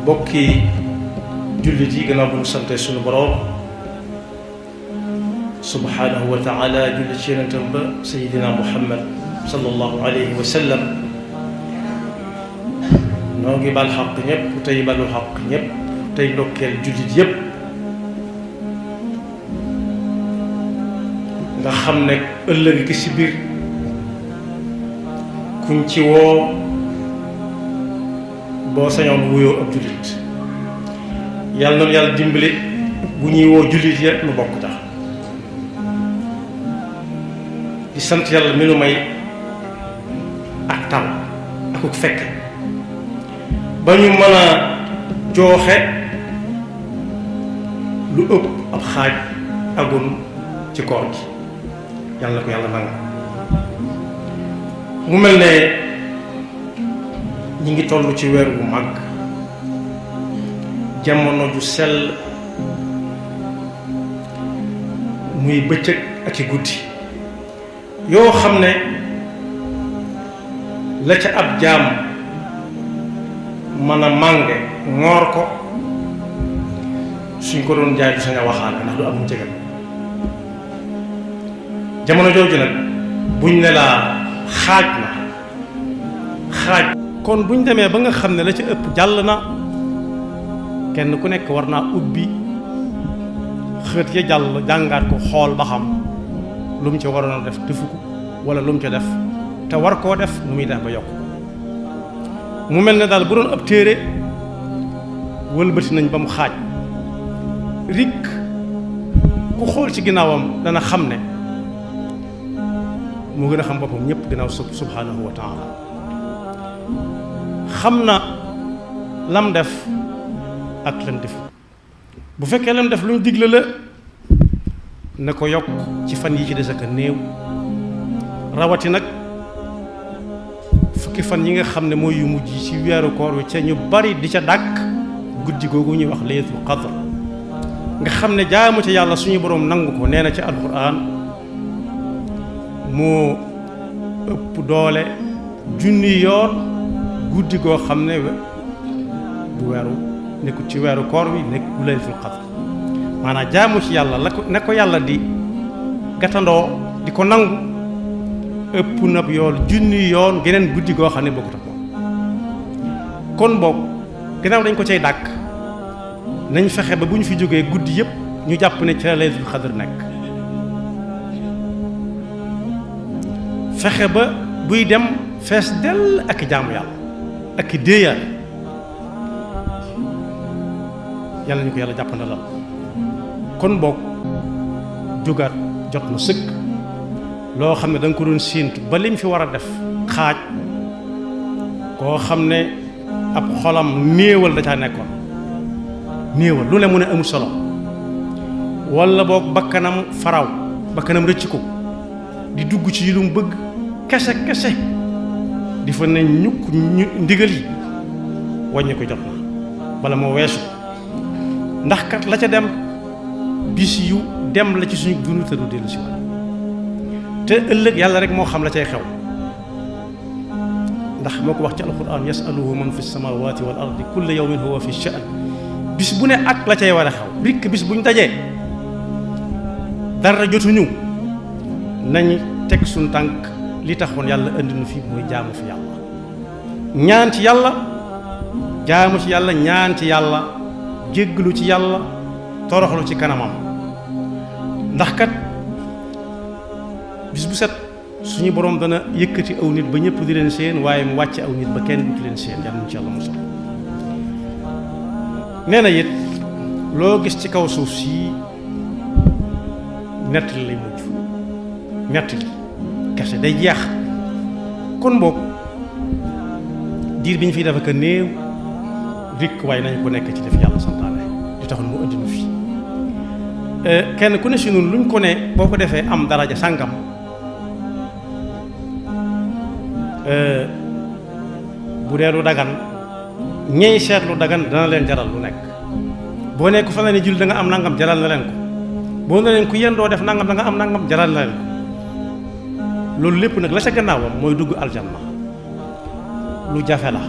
bokki jullit yi gannaaw bu ñu sante suñu boroom subhanahu wa taala julli ci yonentam ba sayidina muhammad sallallahu alayhi wa sallam noo ngi bal xaq ñëpp tey balu xaq ñëpp tey ndokkeel jullit yëpp nga xam ne ëllëg gi si biir kuñ ci woo boo sañoon wuyoo ab jullit yàlla noonu yàlla dimbali bu ñuy woo jullit ya nu bokk tax di sant yàlla mi nu may ak tal akuk fekk ba ñu mën a jooxe lu ëpp ab xaaj agun ci koor gi yàlla na ko yàlla nangu mu mel ne ñi ngi toll ci weer bu mag jamono ju sell muy bëccëg ak ci guddi yoo xam ne la ca ab jaam mën a mànge ngoor ko suñ ko doon jaay du sañ a waxaale ndax du am njëgam jamono jooju nag buñ ne laa xaaj na xaaj kon buñ demee ba nga xam ne la ca ëpp jàll na kenn ku nekk war naa ubbi xët ya jàll jàngaat ko xool ba xam lu mu ca waroon a def defu ko wala lu mu ca def te war koo def nu muy def ba yokk mu mel ne daal bu doon ab téere wëlbati nañ ba mu xaaj rikk ku xool ci ginnaawam dana xam ne moo gën a xam boppam ñëpp ginnaaw subhanahu wa taala xam na lam def ak lam def bu fekkee lam def lu ñu digle la na ko yokk ci fan yi ci des ak néew rawati nag fukki fan yi nga xam ne mooy yu mujj ci weeru koor wi ca ñu bari di ca dàkk guddi googu ñuy wax laylatul qadr nga xam ne jaamu ci yàlla suñu boroom nangu ko nee na ci alquran moo ëpp doole junni yoon guddi goo xam ne bu weeru nekkul ci weeru koor wi nekk bu laylatul qadr maanaam jaamu ci yàlla la ko ne ko yàlla di gàttandoo di ko nangu ëpp na yoon junni yoon geneen guddi goo xam ne bokkut ak moom kon boog gannaaw dañ ko cay dàkk nañ fexe ba bu ñu fi jógee guddi yëpp ñu jàpp ne ci la laylatul qadr nekk fexe ba buy dem fees dell ak jaamu yàlla ak déeyaat yàlla ñu ko yàlla jàppandalal kon boog jógaat jot na sëkk loo xam ne da nga ko doon séentu ba lim fi war a def xaaj koo xam ne ab xolam néewal da caa nekkoon néewal lu ne mu ne amul solo walla boog bakkanam faraw bakkanam rëcc ko di dugg ci lu mu bëgg kese kese di fa ne ñukk ndigal yi wàññi ko jot na bala moo weesu ndax kat la ca dem bis yu dem la ci suñu dund te du dellu si waat te ëllëg yàlla rek moo xam la cay xew ndax moo ko wax ci alquran yasaluhu man fi samawati wal ardi kulla yawmin huwa fi sha'n bis bu ne ak la cay war a xew rikk bis buñ dajee dara jotuñu nañ teg suñ tànk li taxoon yàlla indi nu fi mooy jaamu fi yàlla ñaan ci yàlla jaamu ci yàlla ñaan ci yàlla jéggalu ci yàlla toroxlu ci kanamam ndax kat bis bu set suñu boroom dana yëkkati aw nit ba ñëpp di leen seen waaye mu wàcce aw nit ba kenn du leen seen yàlla ci yàlla musal nee na it loo gis ci kaw suuf si nettali lay mujj nettali kese day jeex kon boog diir bi ñu fiy def ak néew rikk waaye nañ ko nekk ci def yàlla santaane di taxoon mu indi nu fi kenn ku ne si ñun luñ ko ne boo ko defee am daraja sàngam bu dee lu dagan ñey seet lu dagan dana leen jaral lu nekk boo ne ku fa ne julli da nga am nangam jaral na leen ko boo ne leen ku yéen doo def nangam da nga am nangam jaral na leen ko loolu lépp nag la ca gannaawam mooy dugg aljanna lu jafe la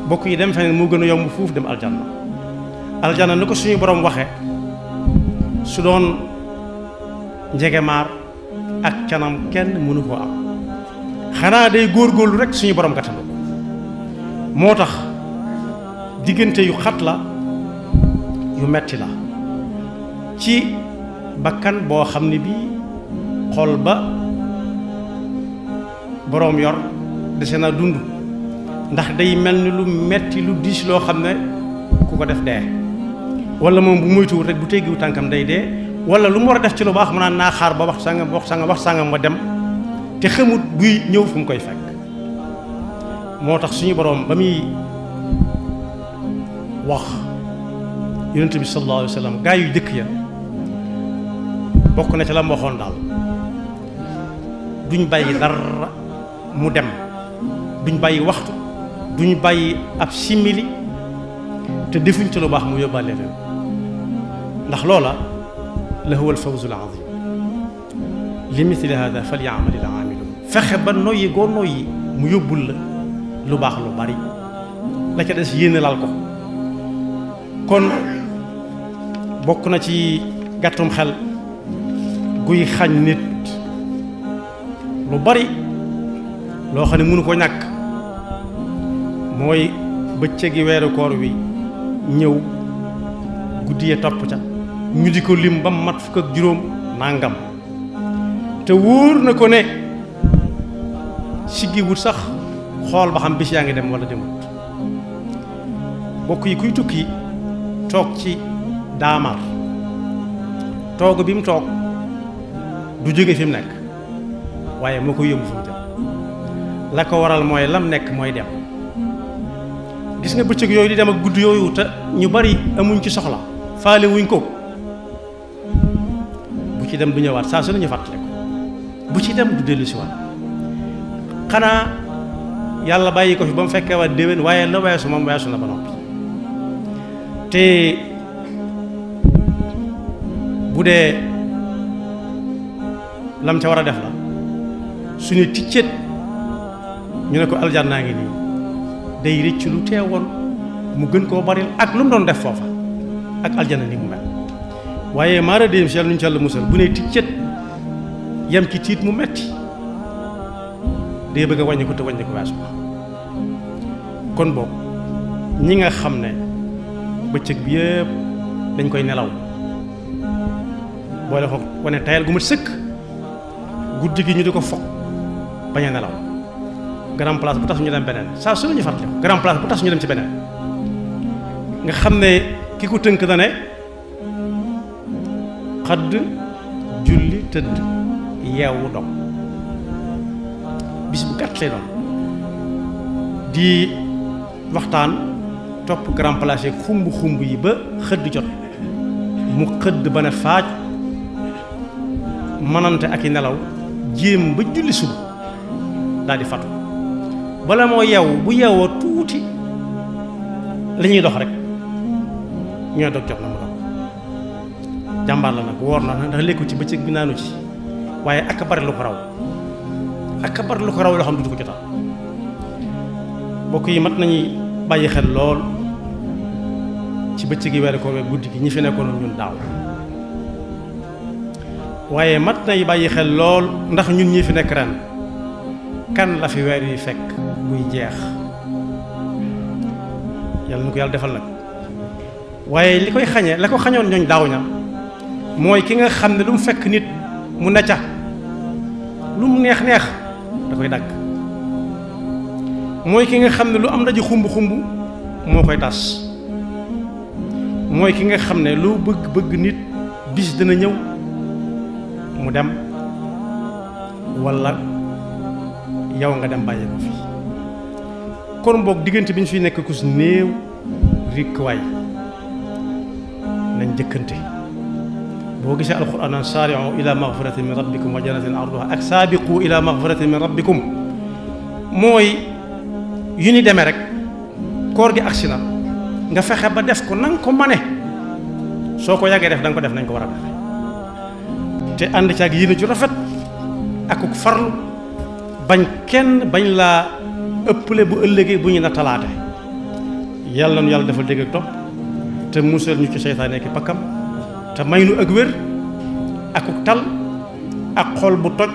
bokk yi dem feneen moo gën a yomb fuuf dem aljanna ni ko suñu borom waxe su doon njegemaar ak canam kenn mënu koo am xanaa day góorgóorlu rek suñu borom gàttandu ko moo tax diggante yu xat la yu metti la ci bakkan boo xam ne bii xol ba boroom yor dese na dund ndax day mel ni lu metti lu diis loo xam ne ku ko def dee wala moom bu moytuwul rek bu teggiwu tànkam day dee wala lu mu war a def ci lu baax mu naan naa xaar ba wax sàngam ma dem te xamut buy ñëw fu mu koy fekk moo tax suñu boroom ba muy wax yonent bi sallallahu alayhi wa sallam gaa yu jëkk ya bokk na ci la mu waxoon daal duñ bàyyi dara mu dem duñ bàyyi waxtu duñ bàyyi ab simili te defuñ ci lu baax mu yóbbaale leen ndax loola la huwa alfawzu alazim li mithli hada falyaamali alaamilun fexe ba noyyi goo noyyi mu yóbbul la lu baax lu bari la ca des yéene laal ko kon bokk na ci gàttum xel guy xañ nit lu bari loo xam ne mënu ko ñàkk mooy bëccëgi weeru koor wi ñëw guddi yee topp ca ñu di ko lim ba mat fukk ak juróom nangam te wóor na ko ne siggiwut sax xool ba xam bis yaa ngi dem wala demut bokk yi kuy tukki toog ci daamar toog bi mu toog du jóge fi mu nekk waaye moo koy yóbbu fi mu jëm la ko waral mooy lam nekk mooy dem gis nga bëccëg yooyu di dem ak gudd yooyu te ñu bari amuñ ci soxla faale wuñ ko bu ci dem du ñëwaat saa su ne ñu fàttale ko bu ci dem du dellu si waat xanaa yàlla bàyyi ko fi ba mu fekkee waat déwén waaye la weesu moom weesu na ba noppi te bu dee lam ca war a def la su ne ticcet ñu ne ko aljanna ngi nii day rëcc lu teewoon mu gën koo baril ak lu mu doon def foofa ak aljanna ni mu mel waaye maara déem si yàlla nuñu ci yàlla musal bu ne ticcet yem ci tiit mu metti day bëgg a wàññi ko te wàññi ko weesu kon boobu ñi nga xam ne bëccëg bi yëpp dañ koy nelaw boole ko wane tayal gu mat sëkk guddi gi ñu di ko foog bañ a nelaw grand place bu tax ñu dem beneen saa su ñu fàttali ko grand place bu tax ñu dem ci beneen nga xam ne ki ko tënk na ne xadd julli tëdd yeewu dog bis bu gàtt lay doon di waxtaan topp grand place xumb yi ba xëdd jot mu xëdd ba ne faaj manante ak i nelaw jéem ba julli suba daal di fatu bala moo yeewu bu yeewoo tuuti li ñuy dox rek ñooy dog jot na mu dog jàmbaar la nag woor na ndax lekku ci bëccëg bi naanu ci waaye ak a bari lu ko raw loo xam ne du ko jotal mbokk yi mat nañuy bàyyi xel lool ci bëccëg yi weeru koor guddi gi ñi fi nekkoon ñun daaw waaye mat nay bàyyi xel lool ndax ñun ñi fi nekk ren kan la fi weer yi fekk muy jeex yàlla na ko yàlla defal nag waaye li koy xañee la ko xañoon ñooñ daaw ña mooy ki nga xam ne lu mu fekk nit mu necca lu mu neex da koy dagg mooy ki nga xam ne lu am ndaje xumb moo koy tas mooy ki nga xam ne lu bëgg nit bis dina ñëw mu dem walla yow nga dem bàyyi ko fii kon boog diggante bi ñu fiy nekk ku si néew rikk waay nañ jëkkante boo gisee alquran naan saari'u ila maghfiratin min rabbikum wa jannatin arduha ak saabiqu ila maghfiratin min rabbikum mooy yu ni demee rek koor gi agsi na nga fexe ba def ko na nga ko mane soo ko yàggee def da nga ko def nañ ko war a defe te ànd ci ak yéene ju rafet ak farlu bañ kenn bañ laa ëpple bu ëllëgee bu ñu na talaate yàlla nu yàlla defal dégg ak topp te musal ñu ci seytaane ki pakkam te may nu ak wér ak tal ak xol bu toj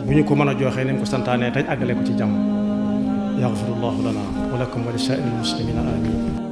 bu ñu ko mën a joxee ni mu ko santaanee tañ àggale ko ci jàmm yaxfirullahu lana wa lakum wa li saa'iril muslimina amin